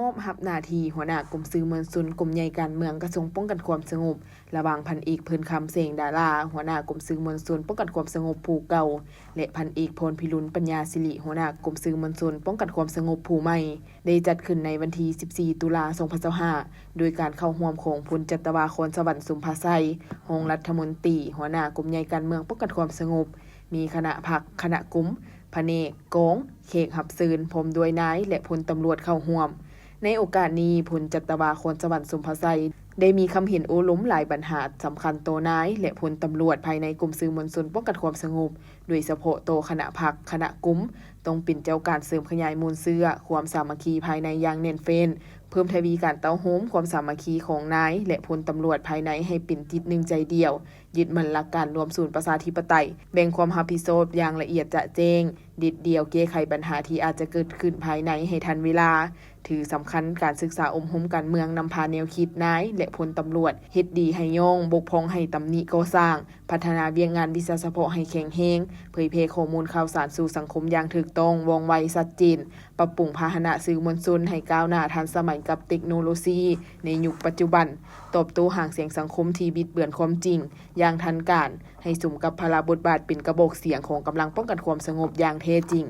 ມອບຮັບໜ້າທີ່ຫົວໜ້າກົມສື່ມວນຊົນ ກົມໃຫຍ່ການເມືອງ ກະຊວງປ້ອງກັນຄວາມສະຫງົບ ລະຫວ່າງພັນເອກ ເພີນຄຳ ແສງດາລາ ຫົວໜ້າກົມສື່ມວນຊົນ ປ້ອງກັນຄວາມສະຫງົບຜູ້ເກົ່າ ແລະ ພັນເອກ ພອນພິລຸນ ປັນຍາສິລິ ຫົວໜ້າກົມສື່ມວນຊົນ ປ້ອງກັນຄວາມສະຫງົບຜູ້ໃໝ່ ໄດ້ຈັດຂຶ້ນໃນວັນທີສິບສີ່ ຕຸລາ ສອງພັນຊາວຫ້າ ໂດຍການເຂົ້າຮ່ວມຂອງ ພົນຈັດຕະວາ ຄອນສະຫວັນ ສຸມພາໄຊ ຮອງລັດຖະມົນຕີ ຫົວໜ້າກົມໃຫຍ່ການເມືອງ ປ້ອງກັນຄວາມສະຫງົບ, ມີຄະນະພັກ, ຄະນະກົມ, ພະແນກ, ກອງ, ແຂກຮັບເຊີນ ພ້ອມດ້ວຍນາຍ ແລະ ພົນຕຳຫຼວດເຂົ້າຮ່ວມ. ໃນໂອກາດນີ້, ພົນຈັດຕະວາ ຄອນສະຫວັນ ສຸມພາໄຊ ໄດ້ມີຄຳເຫັນໂອ້ລົມຫຼາຍບັນຫາສຳຄັນຕໍ່ນາຍ ແລະ ພົນຕຳຫຼວດພາຍໃນກົມສື່ມວນຊົນ ປ້ອງກັນຄວາມສະຫງົບ, ໂດຍສະເພາະຕໍ່ຄະນະພັກ, ຄະນະກົມ ຕ້ອງເປັນເຈົ້າການເສີມຂະຫຍາຍມູນເຊື້ອຄວາມສາມັກຄີພາຍໃນຢ່າງແໜ້ນແຟ້ນ, ເພີ່ມທະວີການເຕົ້າໂຮມຄວາມສາມັກຄີຂອງນາຍ ແລະ ພົນຕຳຫຼວດພາຍໃນໃຫ້ເປັນຈິດໜຶ່ງໃຈດຽວ, ຍຶດໝັ້ນຫຼັກການລວມສູນປະຊາທິປະໄຕ, ແບ່ງຄວາມຮັບຜິດຊອບຢ່າງລະອຽດຈະແຈ້ງ, ເດັດດ່ຽວແກ້ໄຂບັນຫາທີ່ອາດຈະເກີດຂຶ້ນພາຍໃນໃຫ້ທັນເວລາ. ຖືສຳຄັນການສຶກສາອົບຮົມການເມືອງ, ນຳພາແນວຄິດນາຍ ແລະ ພົນຕຳຫຼວດ, ເຮັດດີໃຫ້ຍ້ອງ, ບົກຜ່ອງໃຫ້ຕຳໜິກໍ່ສ້າງ, ພັດທະນາວຽກງານວິຊາສະເພາະໃຫ້ແຂງແຮງ, ເຜີຍແຜ່ຂໍ້ມູນຂ່າວສານສູ່ສັງຄົມຢ່າງຖືກຕ້ອງ, ວ່ອງໄວ, ຊັດເຈນ, ປັບປຸງພາຫະນະສື່ມວນຊົນໃຫ້ກ້າວໜ້າທັນສະໄໝກັບເຕັກໂນໂລຊີໃນຍຸກປັດຈຸບັນ, ຕອບໂຕ້ຫາງສຽງສັງຄົມທີ່ບິດເບືອນຄວາມຈິງຢ່າງທັນການ, ໃຫ້ສົມກັບພາລະບົດບາດເປັນກະບອກສຽງຂອງກຳລັງປ້ອງກັນຄວາມສະຫງົບຢ່າງແທ້ຈິງ.